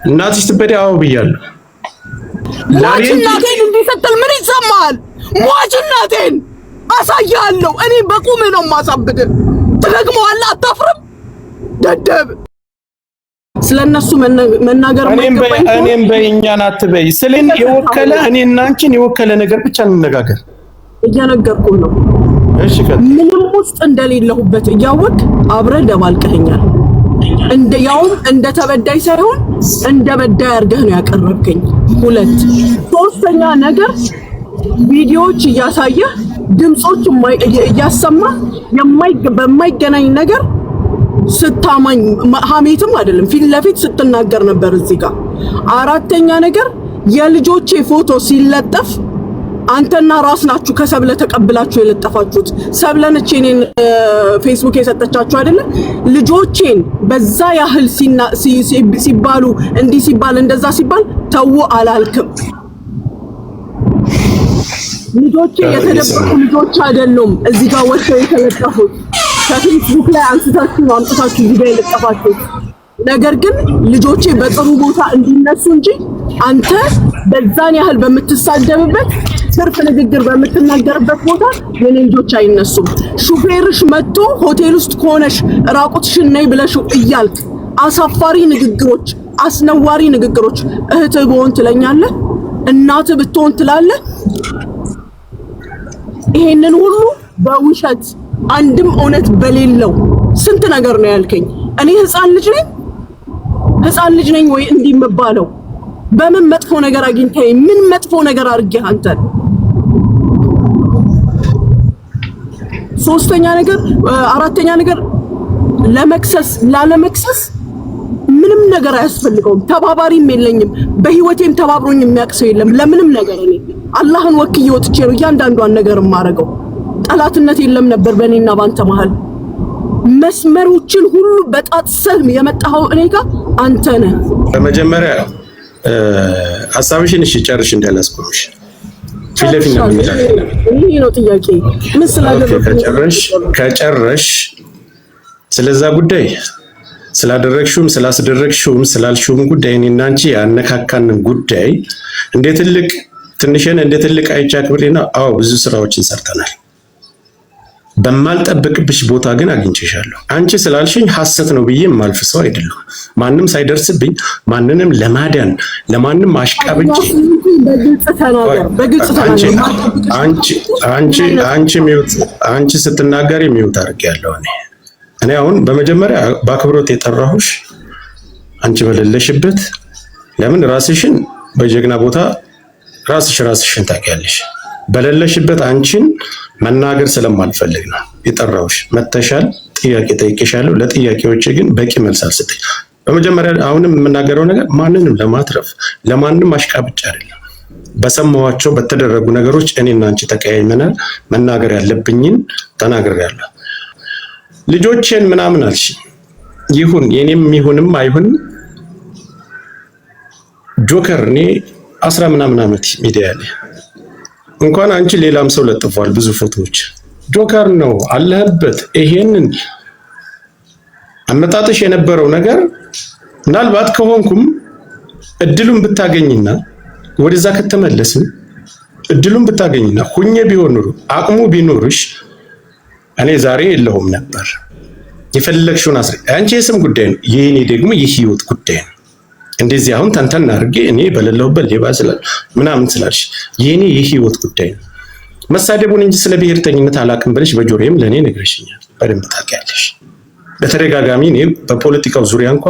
እናትሽ ትበዲ? አዎ ብያለሁ። ሟች እናቴን እንዲህ ስትል ምን ይሰማሃል? ሟች እናቴን አሳያለሁ። እኔ በቁምህ ነው የማሳብድህ። ትደግመዋለህ፣ አታፍርም? ደደብ። ስለነሱ መናገር እኔም በይ እኛን አትበይ። ስለን የወከለ እኔና አንቺን የወከለ ነገር ብቻ እንነጋገር። እየነገርኩህ ነው። እሺ፣ ምንም ውስጥ እንደሌለሁበት እያወቅ አብረህ ደባልቀኸኛል። እንደ ያውም እንደ ተበዳይ ሳይሆን እንደ በዳይ አድርገህ ነው ያቀረብከኝ። ሁለት ሶስተኛ ነገር ቪዲዮዎች እያሳየህ ድምጾች እያሰማ በማይገናኝ ነገር ስታማኝ፣ ሀሜትም አይደለም ፊት ለፊት ስትናገር ነበር እዚህ ጋር። አራተኛ ነገር የልጆቼ ፎቶ ሲለጠፍ አንተና ራስ ናችሁ ከሰብለ ተቀብላችሁ የለጠፋችሁት። ሰብለ ነች የኔን ፌስቡክ የሰጠቻችሁ አይደለ? ልጆቼን በዛ ያህል ሲባሉ እንዲህ ሲባል እንደዛ ሲባል ተው አላልክም። ልጆቼ የተደበቁ ልጆች አይደሉም። እዚህ ጋር ወጥተው የተለጠፉት ከፌስቡክ ላይ አንስታችሁ አምጥታችሁ እዚህ ጋር የለጠፋችሁት። ነገር ግን ልጆቼ በጥሩ ቦታ እንዲነሱ እንጂ አንተ በዛን ያህል በምትሳደብበት ትርፍ ንግግር በምትናገርበት ቦታ የኔ ልጆች አይነሱም። ሹፌርሽ መጥቶ ሆቴል ውስጥ ከሆነሽ ራቁትሽን ነይ ብለሽው እያልክ አሳፋሪ ንግግሮች፣ አስነዋሪ ንግግሮች እህትህ ብሆን ትለኛለህ፣ እናትህ ብትሆን ትላለህ። ይሄንን ሁሉ በውሸት አንድም እውነት በሌለው ስንት ነገር ነው ያልከኝ። እኔ ህፃን ልጅ ነኝ፣ ህፃን ልጅ ነኝ ወይ እንዲህ የምባለው? በምን መጥፎ ነገር አግኝተኸኝ፣ ምን መጥፎ ነገር አድርጌህ አንተን? ሶስተኛ ነገር፣ አራተኛ ነገር ለመክሰስ ላለመክሰስ ምንም ነገር አያስፈልገውም። ተባባሪም የለኝም። በህይወቴም ተባብሮኝ የሚያውቅ ሰው የለም ለምንም ነገር። እኔ አላህን ወክዬ ወጥቼ ነው እያንዳንዷን ነገር የማደርገው። ጠላትነት የለም ነበር በእኔና ባንተ መሀል። መስመሮችን ሁሉ በጣጥሰህ የመጣኸው እኔ ጋር አንተ ነህ። በመጀመሪያ ሀሳብሽን እሺ ጨርሽ እንዳላስቆምሽ ፊት ለፊት ነው የምንለው። ይሄ ነው ጥያቄ። ምን ስላደረግኩ ከጨረሽ ስለዛ ጉዳይ ስላደረግሽውም ስላስደረግሽውም ስላልሽውም ጉዳይ እኔና አንቺ ያነካካንን ጉዳይ እንደ ትልቅ ትንሽን እንደ ትልቅ አይቼ አክብሬ ነው። አዎ ብዙ ስራዎችን ሰርተናል። በማልጠብቅብሽ ቦታ ግን አግኝቼሻለሁ። አንቺ ስላልሽኝ ሐሰት ነው ብዬ የማልፍ ሰው አይደለሁም። ማንም ሳይደርስብኝ ማንንም ለማዳን ለማንም አሽቃብጬ አንቺ ስትናገሪ mute አድርጌያለሁ። እኔ አሁን በመጀመሪያ በአክብሮት የጠራሁሽ አንቺ በሌለሽበት ለምን ራስሽን በጀግና ቦታ ራስሽን ታውቂያለሽ። በሌለሽበት አንቺን መናገር ስለማልፈልግ ነው የጠራሁሽ። መተሻል፣ ጥያቄ ጠይቄሻለሁ። ለጥያቄዎች ግን በቂ መልስ አልሰጠኝ። በመጀመሪያ አሁንም የምናገረው ነገር ማንንም ለማትረፍ ለማንም አሽቃብጭ አይደለም። በሰማኋቸው በተደረጉ ነገሮች እኔና አንቺ ተቀያይመናል። መናገር ያለብኝን ተናግሬያለሁ። ልጆቼን ምናምን አልሽ፣ ይሁን የኔም ይሁንም አይሁን ጆከር እኔ 10 ምናምን ዓመት ሚዲያ ላይ እንኳን አንቺ ሌላም ሰው ለጥፏል ብዙ ፎቶዎች። ጆከር ነው አለህበት። ይሄንን አመጣጥሽ የነበረው ነገር ምናልባት ከሆንኩም እድሉን ብታገኝና ወደዛ ከተመለስን እድሉን ብታገኝና ሁኜ ቢሆን ኑሮ አቅሙ ቢኖርሽ እኔ ዛሬ የለሁም ነበር። የፈለግሽውን አስረ አንቺ የስም ጉዳይ ነው፣ የኔ ደግሞ የህይወት ጉዳይ ነው። እንደዚህ አሁን ተንተን አድርጌ እኔ በሌለሁበት ሌባ ስላል ምናምን ስላልሽ የኔ የህይወት ጉዳይ ነው። መሳደቡን እንጂ ስለ ብሔርተኝነት አላውቅም ብለሽ በጆሮዬም ለእኔ ነግረሽኛል። በደንብ ታውቂያለሽ። በተደጋጋሚ እኔ በፖለቲካው ዙሪያ እንኳ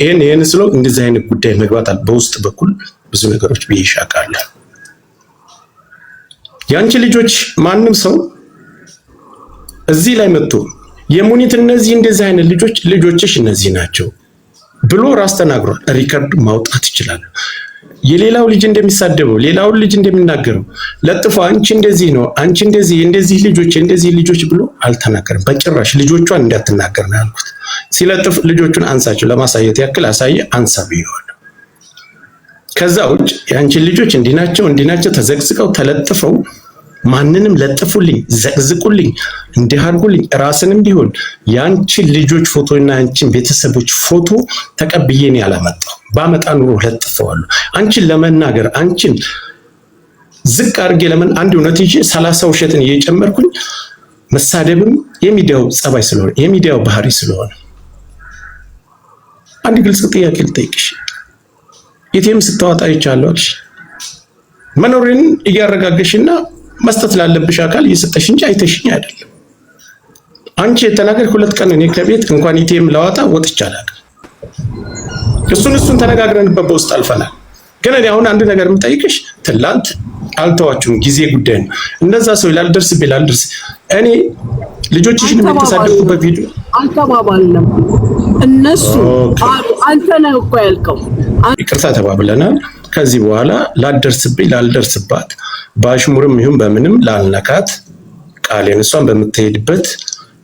ይሄን ይሄን ስለው እንደዚህ አይነት ጉዳይ መግባት በውስጥ በኩል ብዙ ነገሮች ብዬሽ አውቃለሁ። የአንቺ ልጆች ማንም ሰው እዚህ ላይ መጥቶ የሙኒት እነዚህ እንደዚህ አይነት ልጆች ልጆችሽ እነዚህ ናቸው ብሎ ራስ ተናግሯል። record ማውጣት ይችላሉ። የሌላው ልጅ እንደሚሳደበው ሌላውን ልጅ እንደሚናገረው ለጥፎ አንቺ እንደዚህ ነው አንቺ እንደዚህ እንደዚህ ልጆች እንደዚህ ልጆች ብሎ አልተናገርም በጭራሽ። ልጆቿን እንዳትናገር ነው ያልኩት። ሲለጥፍ ልጆቹን አንሳቸው ለማሳየት ያክል አሳየ፣ አንሳ ብየዋለሁ። ከዛ ውጭ የአንቺን ልጆች እንዲህ ናቸው እንዲህ ናቸው ተዘቅዝቀው ተለጥፈው ማንንም ለጥፉልኝ፣ ዘቅዝቁልኝ፣ እንዲህ አድርጉልኝ፣ ራስንም ቢሆን የአንቺን ልጆች ፎቶ እና የአንቺን ቤተሰቦች ፎቶ ተቀብዬ እኔ ያላመጣው ባመጣ ኑሮ ለጥፈዋለሁ። አንቺን ለመናገር፣ አንቺን ዝቅ አድርጌ ለምን አንድ እውነት ይዤ 30 ውሸትን እየጨመርኩኝ መሳደብም የሚዲያው ጸባይ ስለሆነ፣ የሚዲያው ባህሪ ስለሆነ፣ አንድ ግልጽ ጥያቄ ልጠይቅሽ። ATM ስታወጣ አይቻለሁ አልሽ። መኖሬን እያረጋገሽና መስጠት ላለብሽ አካል እየሰጠሽ እንጂ አይተሽኝ አይደለም። አንቺ የተናገርሽ 2 ቀን እኔ ከቤት እንኳን ATM ላወጣ ወጥቼ አላውቅም። እሱን ተነጋግረንበት በውስጥ አልፈናል። ግን እኔ አሁን አንድ ነገር የምጠይቅሽ፣ ትላንት አልተዋችሁም፣ ጊዜ ጉዳይ ነው። እንደዛ ሰው ላልደርስብኝ ላልደርስ እኔ ልጆችሽን የተሳደብኩበት ቪዲዮ አልተባባልንም። እነሱ አንተ ነህ እኮ ያልከው። ይቅርታ ተባብለናል። ከዚህ በኋላ ላልደርስብኝ ላልደርስባት፣ በአሽሙርም ይሁን በምንም ላልነካት ቃሌን፣ እሷን በምትሄድበት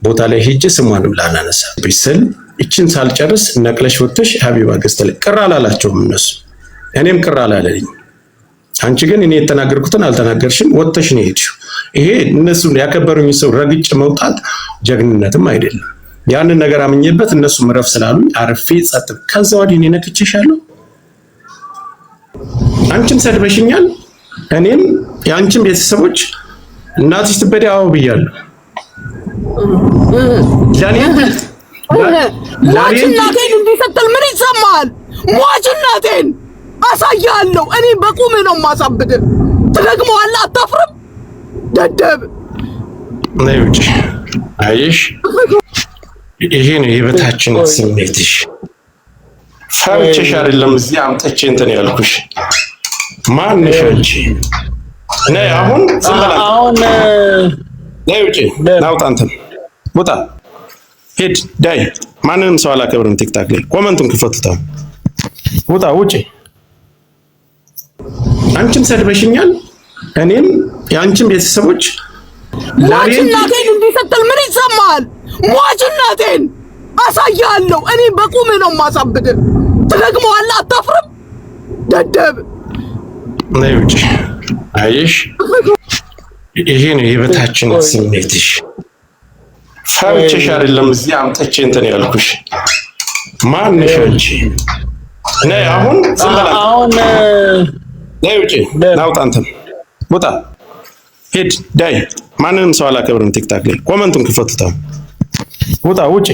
ቦታ ላይ ሄጄ ስሟንም ላላነሳ ስል እችን ሳልጨርስ ነቅለሽ ወጥተሽ ሀቢባ ገዝተ ላይ ቅር አላላቸውም እነሱ፣ እኔም ቅር አላለኝ። አንቺ ግን እኔ የተናገርኩትን አልተናገርሽም፣ ወጥተሽ ነው የሄድሽው። ይሄ እነሱ ያከበሩኝ ሰው ረግጭ መውጣት ጀግንነትም አይደለም። ያንን ነገር አምኜበት እነሱ ምረፍ ስላሉኝ አርፌ ጸጥ። ከዛ ወዲህ እኔ ነክቼሻለሁ። አንቺም ሰድበሽኛል፣ እኔም የአንቺም ቤተሰቦች እናትሽ ትበዲ አዎ ብያለሁ። ሟች እናቴን እንዲህ ስትል ምን ይሰማሃል? ሟች እናቴን አሳያለሁ። እኔ በቁምህ ነው የማሳብድህ። ትደግመዋለህ፣ አታፍርም? ደደብ። ነይ ውጪ። አየሽ፣ ይሄ ነው የበታችነት ስሜትሽ። ፈርቼሽ አይደለም እዚህ አምጥቼ እንትን ያልኩሽ። ማንሽ አንቺ? ነይ አሁን ዝም በላ። አሁን ነይ ውጪ። ናውጣ፣ እንትን ውጣ፣ ሂድ፣ ዳይ። ማንንም ሰው አላከብርም። TikTok ላይ comment ኡን ክፈቱታ። ውጣ፣ ውጪ። አንቺም ሰድበሽኛል፣ እኔም የአንቺም ቤተሰቦች ሟች እናቴን እንዲህ ስትል ምን ይሰማሃል? ሟች እናቴን አሳያለሁ። እኔ በቁምህ ነው የማሳብድህ። ትደግመዋለህ፣ አታፍርም? ደደብ። ነይ ውጪ። አየሽ፣ ይሄ ነው የበታችነት ስሜትሽ። ፈርቼሽ አይደለም እዚህ አምጥቼ እንትን ያልኩሽ። ማንሽ አንቺ? ነይ አሁን ዝም በላ። አሁን ነይ ውጪ። ናውጣ፣ እንትን ውጣ፣ ሂድ፣ ዳይ። ማንንም ሰው አላከብርም። TikTok ላይ comment ኡን ክፈቱታ። ውጣ፣ ውጪ።